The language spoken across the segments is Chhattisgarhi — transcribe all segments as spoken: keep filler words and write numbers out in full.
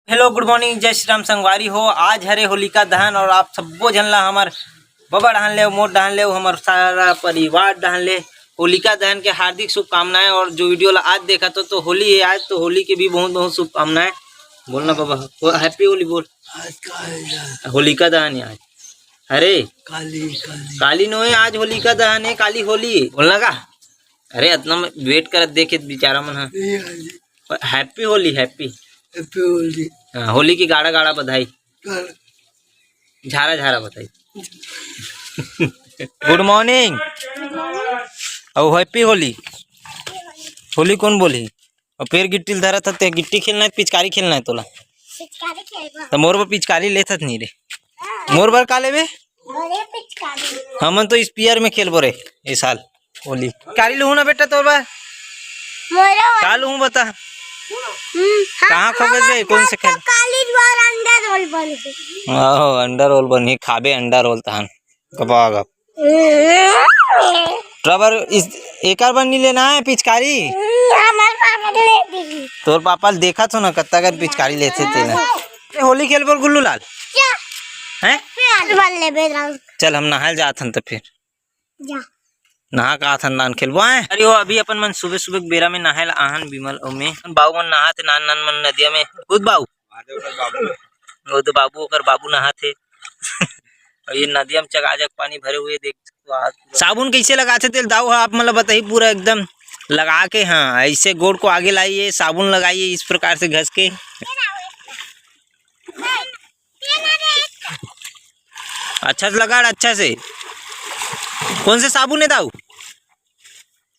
Hello, good morning, जय श्री राम संगवारी हो। आज हरे होलिका दहन और आप सब्बो झन ला हमर बबा डहान ले, मोर डहान ले, हमर सारा परिवार डहान ले होलिका दहन के हार्दिक शुभकामनाएं। और जो video ला आज देखत हो तो होली है आज, तो होली के भी बहुत बहुत शुभकामनाएं। बोलना बाबा, वो happy होली बोल। आज का है यार? होलिका दहन है आज। अरे काली, काली। काली नोहे, आज होलिका दहन है, काली होली है। बोलना का? अरे अतना मैं wait करत देखे बेचारा मन हा। ये आज पर happy Holi, happy। Happy Holi. हाँ, होली की गाड़ा गाड़ा बधाई। गाड़ा। झारा झारा बधाई। Good morning। अउ happy होली। होली कौन बोली? और पैर गिट्टी ल धरत हते, गिट्टी खेलना है, पिचकारी खेलना है तोला? पिचकारी खेलबो। तो मोर बर पिचकारी लेथत नहीं रे। मोर बर का लेबे? अरे पिचकारी। हमन तो spear में खेलबो रे ए साल होली। पिचकारी लूहू ना बेटा तोर बर? मोरो बर। का लूहू बता? हम्म, हाँ, कहाँ खोबे बे? कौन से खेल? काली द्वार अंडा रोल बन के। आहो, अंडा रोल बनी, खाबे अंडा रोल तहन। गपा गप। हम्म। रबर इस, एकर बर नहीं लेना है पिचकारी? हम्म, हमार पापा ले दी। तोर पापा ल देखत हो ना, कत्ता कर पिचकारी लेथे तेला। ए, होली खेलबो गुल्लू लाल? क्या? हैं? फिर आज बन लेबे रंग। चल, हम नहाए जात हन त फिर। जा। नहा का आथन दान खेलबो आए। अरे हो, अभी अपन मन सुबह सुबह के बेरा में नहाए ला आहन विमल अउ मैं। बाबू मन नहाथे, नान नान मन नदिया में। खुद बाबू। वो तो बाबू, ओकर बाबू नहाथे। और ये नदिया में चकाचक पानी भरे हुए देख सकते हो। आज पूरा साबुन कैसे लगाथे तेल दाऊ हा, आप मतलब बताइए पूरा एकदम लगा के। हाँ, ऐसे गोड़ को आगे लाइए, साबुन लगाइए इस प्रकार से घस के। अच्छा से लगा, अच्छा से। कौन से साबुन है दाऊ?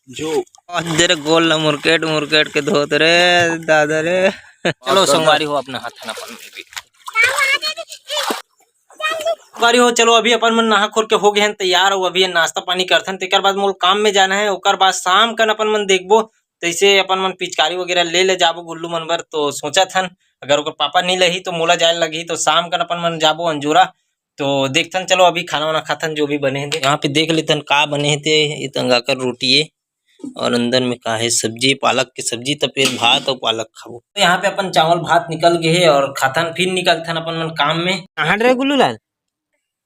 जो। आज तेरे गोल ला मुरकेट मुरकेट के धोत रे दादा रे। चलो संगवारी हो, अपना हाथ ना अपन में भी। संगवारी हो, चलो अभी अपन मन नहा खोर के हो गए हैं तैयार, और अभी नाश्ता पानी करथन, तेकर बाद मोल काम में जाना है, ओकर बाद शाम कन अपन मन देखबो, तैसे अपन मन पिचकारी वगैरह ले ले जाबो गुल्लू मन बर। तो सोचत हन अगर ओकर पापा नहीं लही तो मोला जाए लगही, तो शाम कन अपन मन जाबो अंजोरा। तो देखथन, चलो अभी खाना वाना खाथन, जो भी बने हे ते। यहाँ पे देख लेथन का बने हे ते। ये तंगाकर रोटी है और अंदर में का है, सब्जी, पालक के सब्जी, त फिर भात और पालक खाबो। तो यहाँ पे अपन चावल भात निकल गए है और खाथन, फिर निकलथन अपन मन काम में। नहा डरे गुल्लू लाल,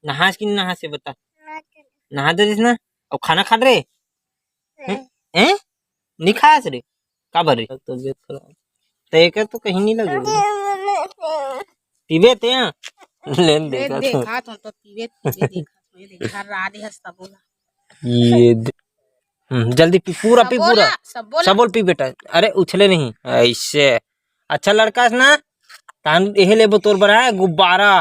नहास कि नहास से बता, नहा दे ना। और खाना खा रे? हैं? हैं? नहीं खास रे? का बर रे? तबियत खराब। तो एकर तो कहीं नहीं लगे। पीबे ते हैं? लेन ए देखा तो। देखा तो, तो पीबे, पीबे देखा तो, ये देखा, राधे हंसता बोला। ये दे-, हम्म, जल्दी पी, पूरा पी, सब पूरा। बोला, सब बोला। सब बोल पी बेटा। अरे उछले नहीं, ऐसे। अच्छा लड़का है ना? तान यही लेबो तोर बर है, गुब्बारा,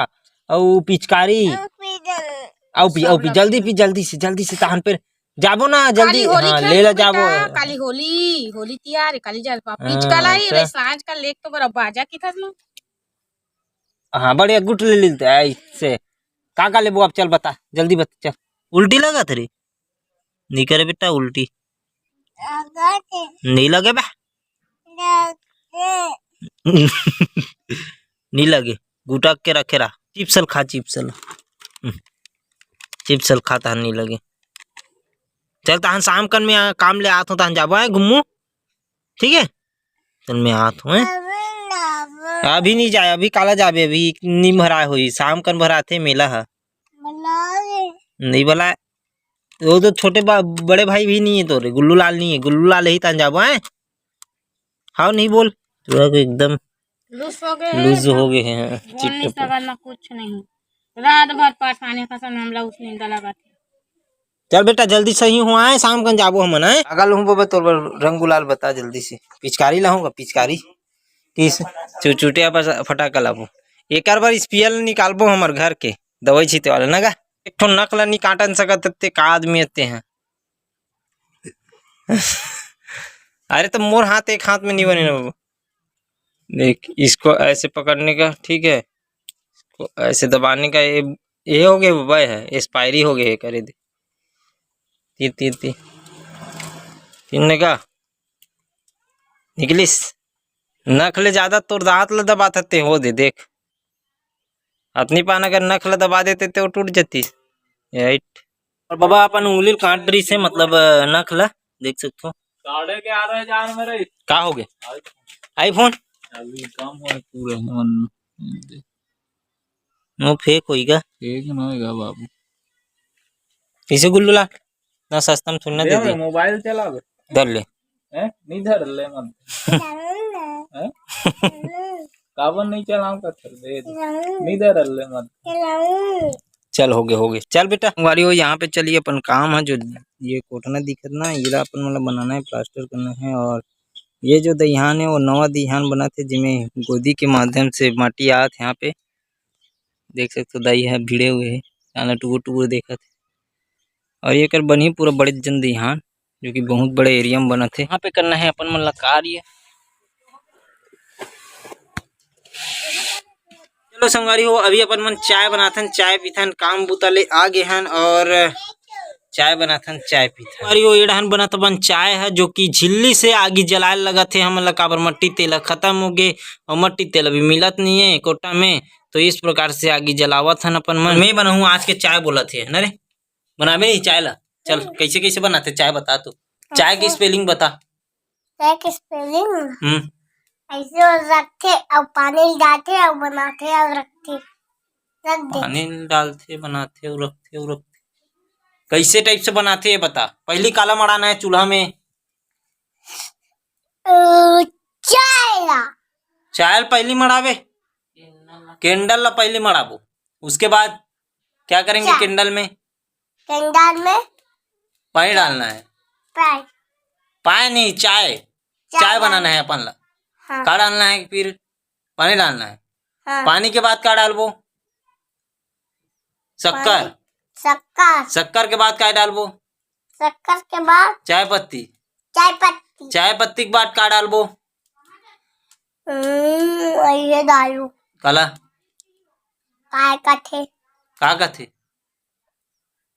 अउ पिचकारी। अउ पी जल-, अउ पी, अउ सब पी, लगा जल्दी के। पी, जल्दी से, जल्दी से, ताहन फिर जाबो ना, जल्दी, काली होली हाँ, खेल ले ला बेटा, जाबो। काली होली, होली तिहार, काली जल पा-, हाँ, पिचकारी, अच्छा। रे सांझ का लेक तो बड़ा बाजा की था ना। हाँ, बड़े गुट ले लेते हैं, इससे। का का लेबो आप, चल बता, जल्दी बता, चल। उल्टी लगा तेरी? नहीं करे बेटा उल्टी। लगा के। नहीं लगे बे। लगे। नहीं लगे, गुटा के रखे रहा। चिप्स ल खा, चिप्स ल। हम्म। चिप्स ल खा, तहन नहीं लगे। चल, तहन शाम कन में आ, काम ले आत हूँ, तहन जाबो, आए घूमू। ठीक है? चल, मैं आत हूँ, हैं? अभी ना, अभी। अभी नहीं जाए, अभी काला जाबे, अभी नहीं भराए होई, शाम कन भराथे मेला ह। बुलाओगे? नहीं बुलाए। वो तो छोटे बा-, बड़े भाई भी नहीं है तोरे, गुल्लू लाल नहीं है, गुल्लू लाल यही तान जाबो, हैं? हाँ, नहीं बोल। पूरा एकदम लूज हो गए हैं, लूज हो गए हैं, बोल नहीं चिट्टे सकत ना, कुछ नहीं। रात भर परेशानी का समय हमला उस नींद लगा थे। चल बेटा, जल्दी सही हो, आए, शाम कन जाबो हमन, आए। अगल हूँ बाबा, तोर बर रंग गुलाल बता जल्दी से। पिचकारी लाहूंगा, पिचकारी। किस चुचुटिया पर फटाका लाबो। एकर बर स्पियल निकालबो हमर घर के, दवाई छीते वाला, ना गा? एक ठो नक ला नी काटन सकत ते का आदमी अते हैं। अरे तो मोर हाथ एक हाथ में नहीं बने ना बाबू। देख, इसको ऐसे पकड़ने का, ठीक है, इसको ऐसे दबाने का, ये, ये हो गया बाबा, है एक्सपायरी हो गए, करे दे। तीर, तीर, तीर। तीरने का निकलिस। नख ले ज्यादा तोर दांत ल दबात हते, हो दे, देख। अतनी पान अगर नख ल दबा देते तो टूट जतिस। राइट। और बाबा अपन उंगली ल काट रही से, मतलब, अ, नख ल देख सकथो। साढ़े ग्यारह हजार में रही। का हो गए? iPhone। iPhone? अभी कम हो पूरे मन। वो फेक होई गा। फेक ना होई गा बाबू। इसे गुल्लू ला। ना सस्ता में थोड़ी ना दे दे। मोबाइल चला बे। धर ले। हैं? नहीं धर ले मत। हैं? काबर नहीं चलाऊं का? चल दे दे। नहीं धर ले मत। चल हो गए, हो गए। चल बेटा, संगवारी हो, यहाँ पे चलिए अपन काम है जो ये कोटना दिखत ना, येला अपन मतलब बनाना है, प्लास्टर करना है। और ये जो दईहान है वो नवा दईहान बनाथे, जिमे गोदी के माध्यम से माटी आत है। यहाँ पे देख सकते हो दाई है भिड़े हुए है, काला टुकुर टुकुर देखत है। और ये कर बनही पूरा बड़े जन दईहान, जो कि बहुत बड़े एरिया में बनत है। यहाँ पे करना है अपन मन ला कार्य। चलो संगवारी हो, अभी अपन मन चाय बनाथन, चाय पीथन, काम बुता ले आ गे हन और चाय बनाथन, चाय पीथन। संगवारी हो, एड़हन बनत अपन चाय है, जो कि झिल्ली से आगी जलाए लगत है हमन ला, काबर मट्टी तेल ह खत्म हो गे और मट्टी तेल अभी मिलत नहीं है कोटा में, तो इस प्रकार से आगी जलावत हन अपन मन। मैं बनाहूँ आज के चाय बोलत है ना रे, बनाबे नहीं चाय ला। चल, कैसे कैसे बनाते चाय बता तू, चाय की स्पेलिंग बता। चाय के स्पेलिंग हम्म। ऐसे रखथे अउ पानी डालथे अउ बनाथे अउ रखथे, रख दे। पानी डालथे, बनाथे अउ रखथे अउ रखथे। कैसे टाइप से बनाथे ये बता। पहली काला मड़ाना है चूल्हा में? अ, चाय ला। चाय ला पहली मड़ावे, कैंडल ला पहली मड़ाबो, उसके बाद क्या करेंगे? चाय। कैंडल में? कैंडल में पानी डालना है। पानी। पानी नहीं, चाय। चाय चाय बनाना है अपन ला। हाँ। का डालना है फिर? पानी डालना है। हाँ। पानी के बाद का डालबो? शक्कर। पानी। शक्कर। शक्कर के बाद का डालबो? शक्कर के बाद चाय पत्ती। चाय पत्ती। चाय पत्ती के बाद का डालबो? हम्म, ये डालू। काला? काय कथे? का कथे?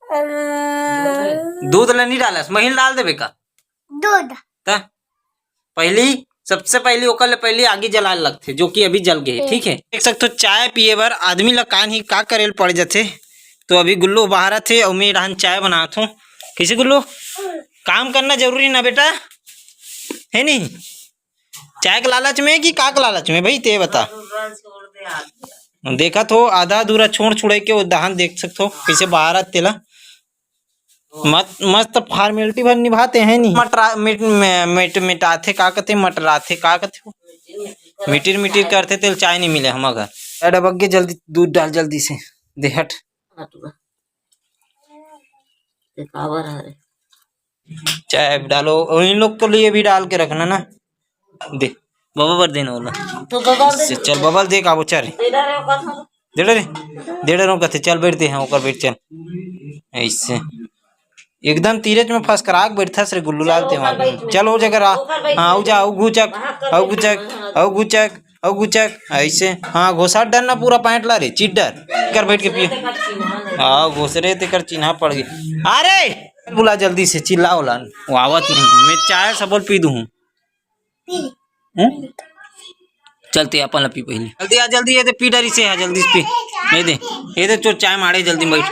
अम्म, दूध ला नहीं डालस, मही ल डाल देबे का? दूध। त पहली, सबसे पहली ओकर ले पहली आगी जलाए लगथे, जो कि अभी जल गए हे, ठीक है। देख सकथो, चाय पिए बर आदमी ला कान ही का करे ल पड़ जथे। तो अभी गुल्लू बाहर आथे अउ मैं एड़हन चाय बनात हूँ। कैसे गुल्लू, काम करना जरूरी ना बेटा, है नहीं? चाय के लालच में कि का के लालच में भाई, ते बता। देखत हो, आधा अधूरा छोड़ छुड़े के वो दहान देख सकत हो, कैसे बाहर आत तेला। मत, मस्त फॉर्मेलिटी भर निभाते हैं नहीं। मटरा-, मिट-, मे-, मिट-, मिटाथे का कथे, मटराथे का कथे वो? मिटिर मिटिर करथे तेल चाय नहीं मिले हम घर। ए डबक गे, जल्दी दूध डाल, जल्दी से दे हट। हट बा। ये काबर हरे? चाय डालो, और इन लोग के लिए भी डाल के रखना ना। दे, बाबा बर देना वाला। तो बाबा दे। से चल, बाबा दे का वो चल। दे डरे हो कथो। दे डरे, दे डरे हो कथे, चल बैठ दे, हाँ, ऊपर बैठ, चल। ऐसे। एकदम तीरज में फसकराक बैठथस रे गुल्लू लाल, चल, ते ओकर वहाँ। बैठ में। चल, ओ जगह रहा। ओकर बैठ हाँ, में। आऊ जा, आऊ घुचक, हाँ, कर आऊ बैठ घुचक, में। हाँ। आऊ घुचक, आऊ घुचक, ऐसे। हाँ, घोसाट डर ना पूरा पैंट ला रे, चिट डर। कर बैठ के पियो। तेकर चिन्हा नहीं। हाँ, घोसरे तेकर चिन्हा पड़ गई। अरे, बुला जल्दी से, चिल्लाओ ला, वो आवत नहीं। मैं चाय सबल पी दूँ। हम्म? चल ते अपन ला पी पहले। जल्दी आ, जल्दी, ये दे पी डरी से, हाँ, जल्दी से पी। ये दे, ये दे, चो चाय माड़े, जल्दी बैठ।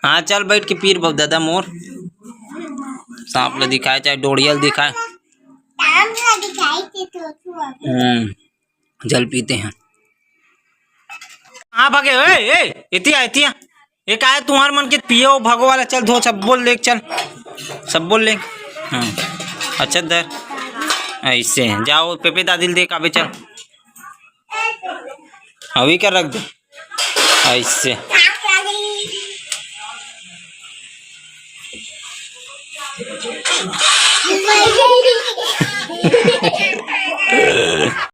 हाँ, चल बैठ के पी रे बाबू दादा मोर। सांप ला दिखाए, चाहे डोड़िया ला दिखाए। हम्म, जल पीते हैं। हाँ, भागे, ए, ए, एतिया, एतिया। ये का है तुम्हार मन के पियो भगो वाला, चल धो, सब बोल ले, चल। सब बोल ले। हाँ। अच्छा, धर। ऐसे। जाओ, पेपे दादी ल दे, काबे, चल। अभी का रख दे। ऐसे।